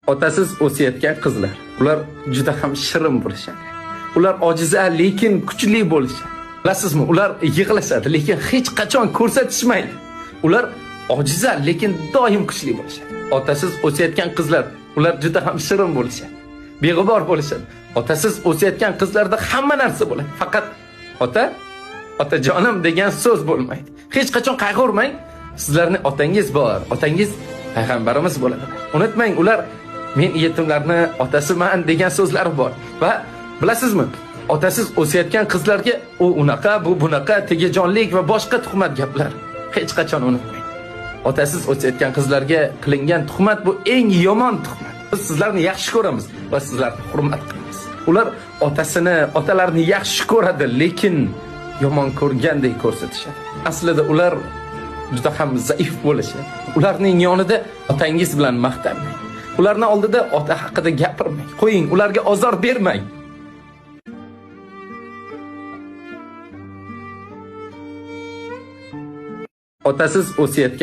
Otasiz o'sayotgan qizlar, ular juda ham shirin bo'lishadi. Ular ojiza, lekin kuchli bo'lishadi. Bilasizmi, ular yig'lashadi, lekin hech qachon ko'rsatishmaydi. Ular ojiza, lekin doim kuchli bo'lishadi. Otasiz o'sayotgan qizlar, ular juda ham shirin bo'lishadi. Beg'ubor bo'lishadi. Otasiz o'sayotgan qizlarda hamma narsa bo'ladi. Faqat ota, otajonim degan so'z bo'lmaydi. Hech qachon qayg'urmang. Sizlarning otangiz bor. Otangiz payg'ambarimiz bo'ladi. Unutmang, ular men yetimlarni otasiman degan so'zlari bor. Va bilasizmi, otasiz o'sayotgan qizlarga u unaqa, bu bunaqa, tegajonlik va boshqa tuhmat gaplar. Hech qachon unutmang. Otasiz o'sayotgan qizlarga qilingan tuhmat bu eng yomon tuhmat. Biz sizlarni yaxshi ko'ramiz va sizlarni hurmat qilamiz. Ular otasini, otalarini yaxshi ko'radi, lekin yomon ko'rgandek ko'rsatishadi. Aslida ular juda ham zaif bo'lishadi. Ularning yonida otangiz bilan maqtanmang. Ularning oldida ota haqida gapirmang. Qo'ying, ularga ozor bermang. Otasiz o'sayotgan